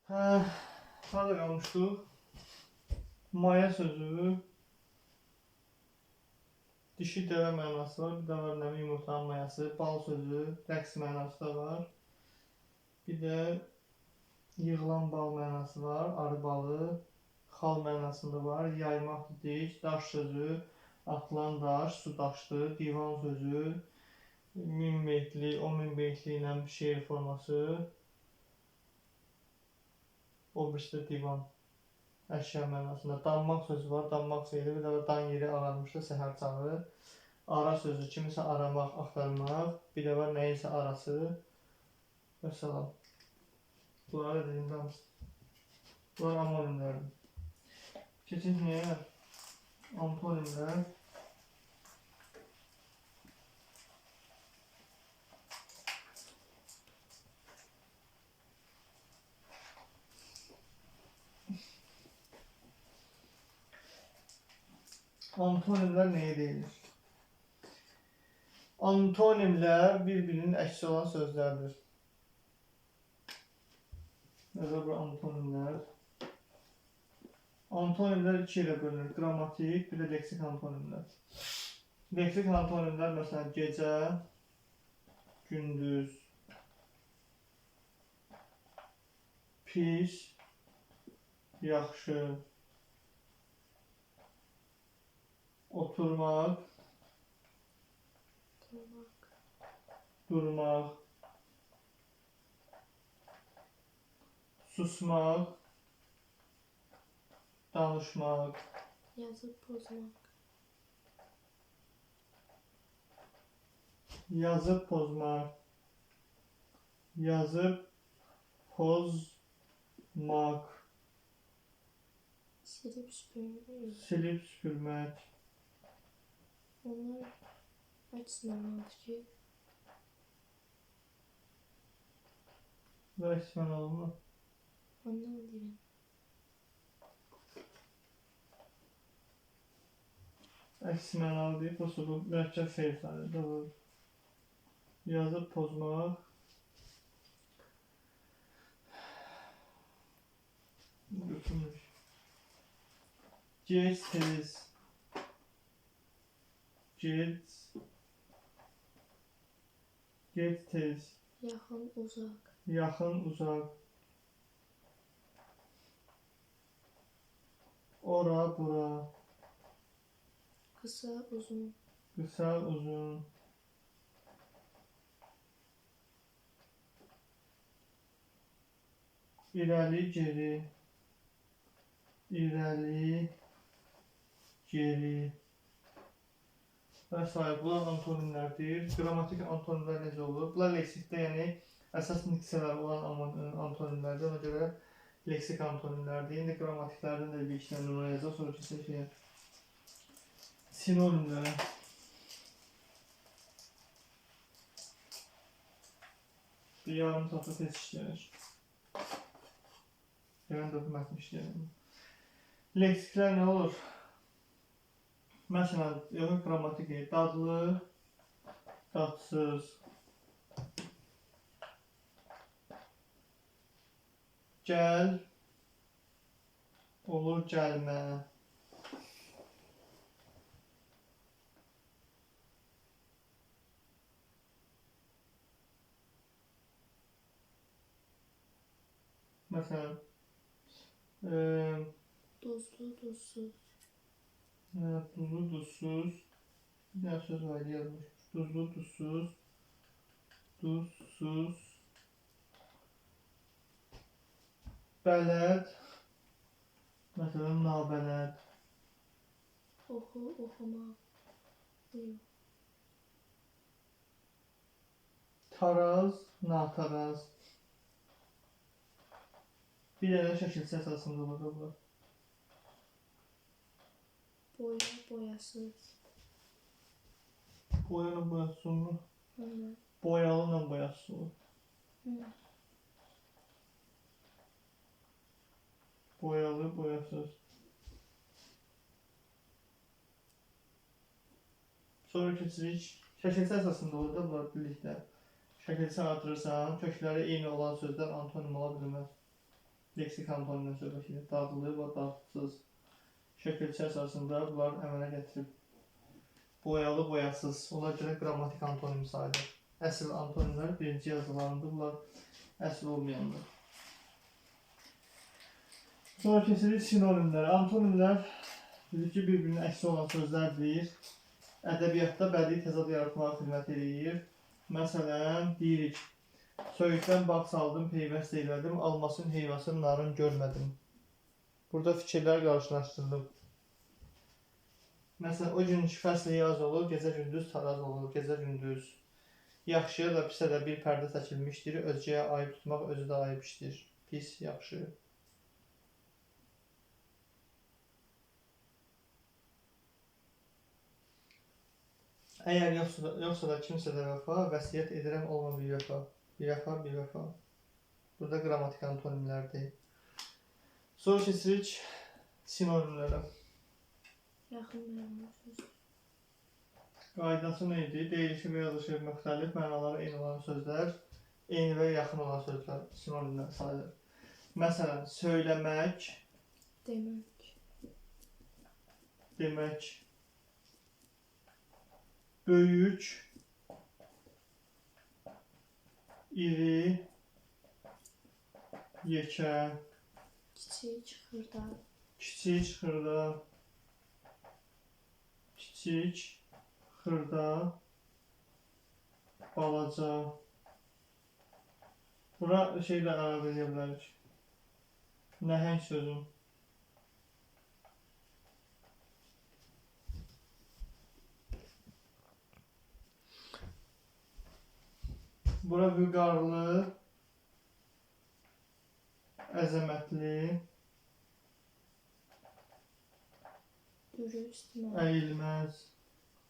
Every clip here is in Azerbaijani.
Hə, harada qalmışdıq? Maya sözü, dişi dəvə mənası var, bir də var nə yumurtanın mayası, bal sözü, rəqs mənası da var. Bir də yığılan bal mənası var, arı balı, xal mənasında var, yaymaq dedik, daş sözü, atılan daş, su daşdı, divan sözü, 1000 beytli, 10.000 beytli ilə şeir forması, o birisi də divan əşya mənasında. Danmaq sözü var, danmaq feili, bir də var, dan yeri ağarmışdı səhər çağı. Ara sözü, kimisə aramaq, axtarmaq, bir də var nəyinsə arası. Vəssalam. Bunları da dedim hamısı. Bunlar amonimlərdir. Keçək nəyə? Antonimlər. Antonimlər nəyə deyilir? Antonimlər bir-birinin əksi olan sözlərdir. Nəzər bu antonimlər. Antonimlər iki yerə bölünür. Qrammatik, bir də leksik antonimlər. Leksik antonimlər məsələn gecə, gündüz, pis, yaxşı, oturmaq, Durmaq. Durmaq, susmaq, danışmaq, Yazıb pozmaq. Yazıb pozmaq, yazıb pozmaq, Silib süpürmək. Silib süpürmək. Onlar əks mənalıdır ki, Və əks mənalı mı? Ondan deyirəm. Əks mənalı deyib, prosta bu mürəkkəb feil sayılır. Doğru. Yazıb pozmaq. Götürmüş. Gec, tez. Gec. Gec, tez. Yaxın, uzaq. Yaxın, uzaq. Ora, bura. Qısa, uzun. Qısa, uzun. İrəli, geri. İrəli, geri. Və sair. Bunlar antonimlərdir. Qrammatik antonimlər necə olur? Bunlar leksikdə, yəni əsas nüqsələr olan antonimlərdir. Ona görə leksik antonimlərdir. İndi qrammatiklərdən də bir iki dənə nümunə yazacaq. Sonra keçək şeyə. Sinonimlərə. Bir yarım saatda tez işləyək. Yarım dəfə mətn işləyək. Leksiklər nə olur? Məsələn, yox, qrammatik dadlı, dadsız. Gəl, olur gəlmə. Məsələn, Duzlu, duzsuz. Duzlu, duzsuz. Bir dənə söz var idi yazmış. Duzlu, duzsuz. Duzsuz. Bələd. Məsələn, nabələd. Oxu, oxumaq. Yox. Taraz, nataraz. Bir dənə şəkilçi əsasında olur da bunlar. Boya, boyasız. Boya ilə boyasız olmur. Hı. Boyalı ilə boyasız olur. Hı. Boyalı, boyasız. Sonra keçirik. Şəkilçi əsasında olur da bunlar birlikdə. Şəkilçi artırırsan, kökləri eyni olan sözlər antonim ola bilməz. Leksik antonimdən söhbət gedir. Dadlı və dadsız. Şəkilçi əsasında bunlar əmələ gətirib. Boyalı, boyasız. Ona görə qrammatik antonim sayılır. Əsl antonimlər birinci yazılarında, bunlar əsl olmayandır. Sonra keçirik sinonimlərə. Antonimlər dedik ki, bir-birinin əksi olan sözlərdir. Ədəbiyyatda bədii təzad yaratmağa xidmət eləyir. Məsələn, deyirik, söyüddən bağ saldım, peyvəst eylədim, almasın, heyvasın, narın görmədim. Burada fikirlər qarşılaşdırılıb. Məsələn, o gün ki, fəsli yaz olur, gecə-gündüz taraz olur, gecə-gündüz. Yaxşıya da pisə də bir pərdə çəkilmişdir, özgəyə ayıb tutmaq özü də ayıb işdir. Pis, yaxşı. Əgər yoxsa da kimsə də vəfa, vəsiyyət edirəm olma bir vəfa. Bir vəfa, bir vəfa. Burada qrammatik antonimlərdir. Sonra keçirik sinonimlərə. Yaxın mənalı söz. Qaydası nə idi? Deyilişi və yazılışı müxtəlif, mənaları eyni olan sözlər, eyni və yaxın olan sözlər sinonimlər sayılır. Məsələn, söyləmək, demək, demək, böyük, iri, yekə, kiçik, xırda, kiçik, xırda, kiçik, xırda, balaca. Bura şeylə əlavə edə bilərik. Nəhəng sözün. Bura vüqarlı, əzəmətli, dürüst, mərd. Əyilməz.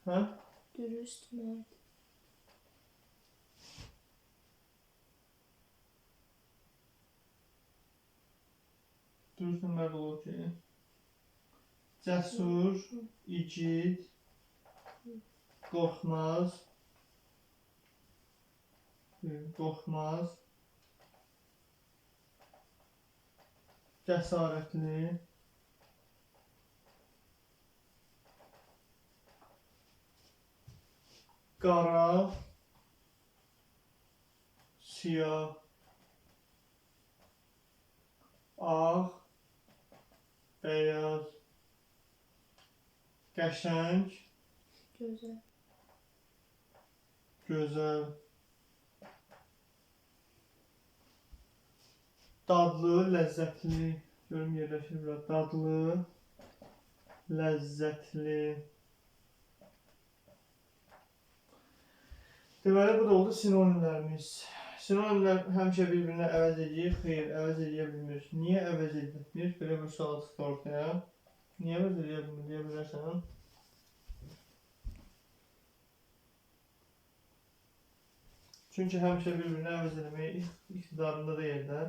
Hə? Dürüst, mərd. Dürüst, mərd olur ki. Cəsur, igid, qorxmaz, qorxmaz, cəsarətli, qara, siyah, ağ, beyaz, qəşəng, gözəl, gözəl, dadlı, ləzzətli, görüm yerləşir bura, dadlı, ləzzətli. Deməli, bu da oldu sinonimlərimiz. Sinonimlər həmişə bir-birinə əvəz edir, xeyr, əvəz edə bilmir. Niyə əvəz edilmir? Belə bir sual çıxdı ortaya. Niyə əvəz edə bilmir, deyə bilərsən? Çünki həmişə bir-birinə əvəz eləməyi iqtidarında deyil də.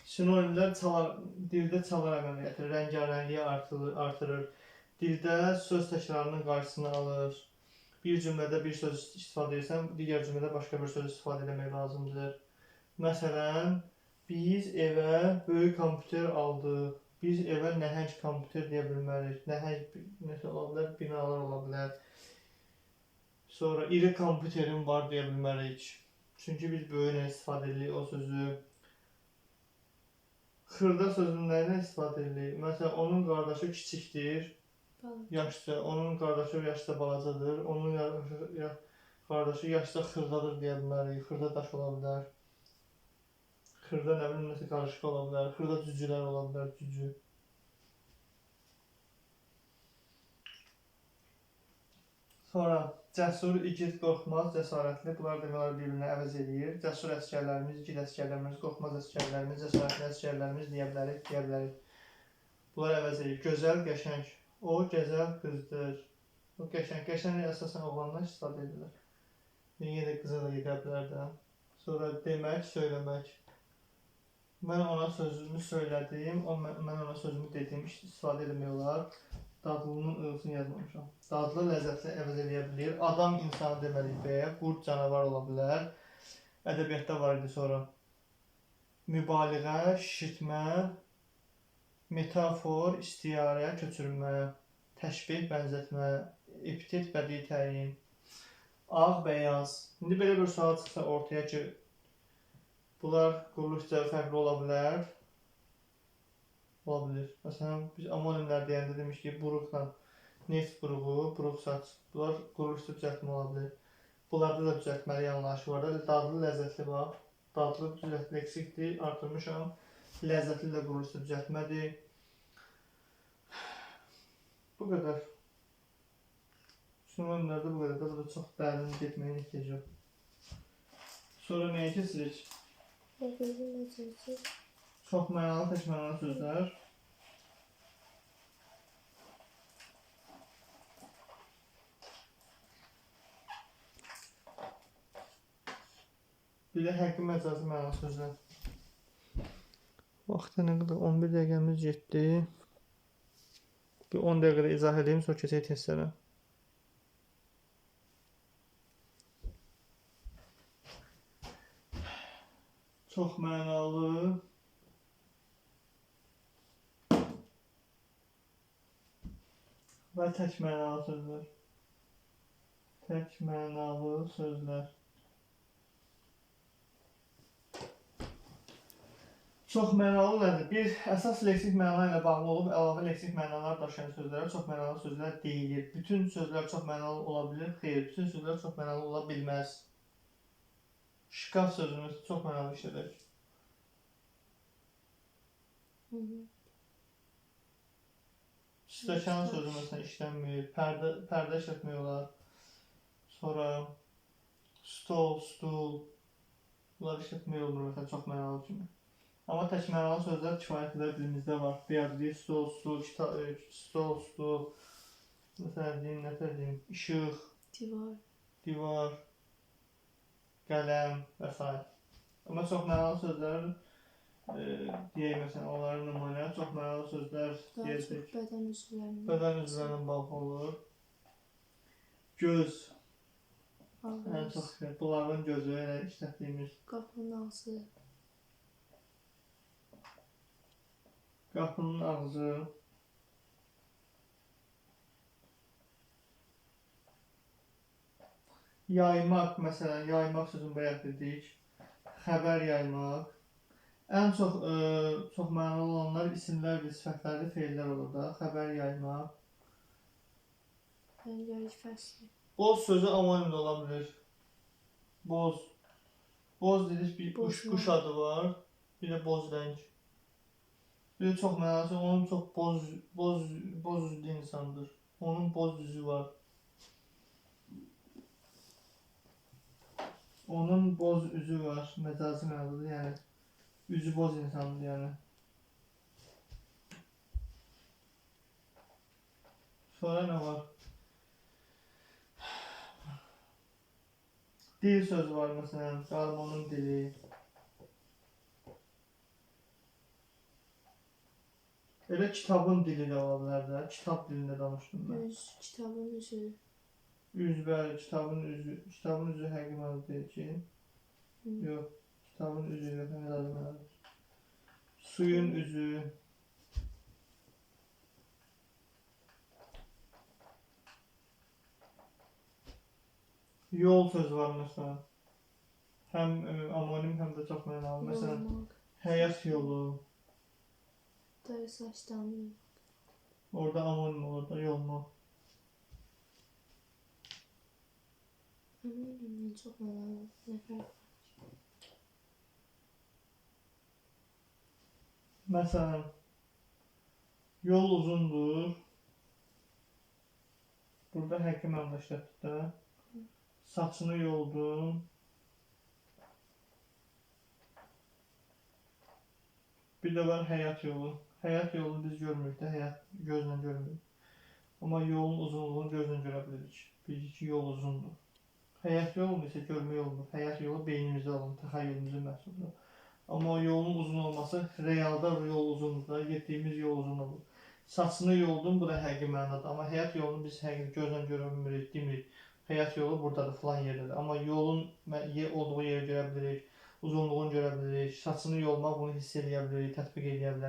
Sinonimlər çalar, dildə çalar əmələ gətirir, rəngarəngliyi artırır. Dildə söz təkrarının qarşısını alır. Bir cümlədə bir söz istifadə edirsən, digər cümlədə başqa bir söz istifadə etmək lazımdır. Məsələn, biz evə böyük kompüter aldıq. Biz evə nəhəng kompüter deyə bilmərik. Nəhəng nəsə ola bilər, binalar ola bilər. Sonra iri kompüterim var deyə bilmərik. Çünki biz böyüklə istifadə edirik o sözü. Xırda sözünün nəyinə istifadə edirik? Məsələn, onun qardaşı kiçikdir. Yaşca, onun qardaşı yaşca balacadır, onun qardaşı yaşca xırdadır deyə bilərik, xırda daş ola bilər, xırda nə bilim nəsə qarışıq ola bilər, xırda cücülər ola bilər, cücü. Sonra cəsur, igid, qorxmaz, cəsarətli, bunlar demək olar bir-birinə əvəz eləyir. Cəsur əsgərlərimiz, igid əsgərlərimiz, qorxmaz əsgərlərimiz, cəsarətli əsgərlərimiz deyə bilərik, deyə bilərik. Bunlar əvəz eləyir. Gözəl, qəşəng. O gözəl qızdır. O qəşəng. Qəşəng əsasən oğlanlar istifadə edirlər. Yenə də qıza da gedə bilər də. Sonra demək, söyləmək. Mən ona sözümü söylədim, mən ona sözümü dedim, istifadə etmək olar. Dadlının ı-sını yazmamışam. Dadlı, ləzzətli əvəz eləyə bilir. Adam insanı deməliyik bəyə, qurd canavar ola bilər. Ədəbiyyatda var idi sonra. Mübaliğə, şişirtmə, metafor, istiarə, köçürmə, təşbih, bənzətmə, epitet, bədii təyin, ağ, bəyaz. İndi belə bir sual çıxsa ortaya ki, bunlar quruluş cəvi fərqli ola bilər. Ola bilir. Məsələn, biz amonimlər deyəndə demiş ki, buruqla neft buruğu, buruq saç. Bunlar quruluş düzəltmə ola bilir. Bunlarda da düzəltməli yanlışı var. Dadlı, ləzzətli bax. Dadlı düzəltmə leksikdir, artırmışam. Ləzzətli də quruluş düzəltmədir. Bu qədər. Sinonimlərdə bu qədər də. Burada çox dərin getməyə ehtiyac yox. Sonra nəyə keçirik? Çox mənalı, tək mənalı sözlər. Bir də həqiqi məcazi mənalı sözlər. Vaxta nə qədər? 11 dəqiqəmiz getdi. Bir 10 dəqiqədə izah edeyim, sonra keçək testlərə. Çox mənalı. Və tək mənalı sözlər. Tək mənalı sözlər. Çox mənalı nədir? Bir əsas leksik məna ilə bağlı olub əlavə leksik mənalar daşıyan sözlərə çox mənalı sözlər deyilir. Bütün sözlər çox mənalı ola bilir? Xeyr, bütün sözlər çox mənalı ola bilməz. Şkaf sözünü çox mənalı işlədək. Stəkan sözü məsələn işlənmir, pərdə işlətmək olar. Sonra stol, stul, bunlar işlətmək olmur məsələn çox mənalı kimi. Amma tək mənalı sözlər kifayət qədər dilimizdə var. Bayaq deyik, stol, stul, stol, stul, məsələn deyim, nətər deyim, işıq, divar, qələm və s. Amma çox mənalı sözlər deyək, məsələn, onların nümunə, çox mənalı sözlər deyəcək. Bədən üzvlərinin. Bədən üzvlərinin bağlı olur. Göz, ən çox bunların gözü elə işlətdiyimiz. Qapının ağzı. Qapının ağzı. Yaymaq, məsələn, yaymaq sözünü bayaq dedik. Xəbər yaymaq. Ən çox çox mənalı olanlar isimlərdir, sifətlərdir, feillər olur da. Xəbər yaymaq. Yay fəsli. Boz sözü amonim də ola bilir. Boz. Boz dedik, bir quş adı var. Bir də boz rəng. Bir də çox mənalısı, onun çox boz üzlü insandır. Onun boz üzü var. Onun boz üzü var. Məcazi mənalıdır, yəni. Üzü boz insandır, yəni. Sonra nə var? Dil sözü var, məsələn. Qarmonun dili. Elə kitabın dili də ola bilər də. Kitab dilində danışdım mən. Üz, kitabın üzü. Üz, bəli, kitabın üzü. Kitabın üzü həqiqi mənada deyil ki. Yox, kitabın üzü yox, məcazi mənadır. Suyun üzü. Yol sözü var məsələn. Həm amonim, həm də çox mənalı. Məsələn, həyat yolu. Saçdan. Orada amonim olur da, yolmaq. Amonimdən çox mənalı nə fərq var ki? Məsələn, yol uzundur. Burada həqiqi mənada işlətdik də. Saçını yoldum. Bir də var həyat yolu. Həyat yolunu biz görmürük də, həyat gözlə görmürük. Amma yolun uzunluğunu gözlə görə bilirik. Bilirik ki, yol uzundur. Həyat yolunu isə görmək olmur. Həyat yolu beynimizdə olan, təxəyyülümüzün məhsuludur. Amma o yolun uzun olması, realda yol uzundur da, getdiyimiz yol uzun olur. Saçını yoldum, bu da həqiqi mənadadır. Amma həyat yolunu biz həqiqi gözlə görmürük, demirik. Həyat yolu buradadır, filan yerdədir. Amma yolun olduğu yeri görə bilirik. Uzunluğunu görə bilirik. Saçını yolmaq, bunu hiss eləyə bilirik, tətbiq eləyə bilərik.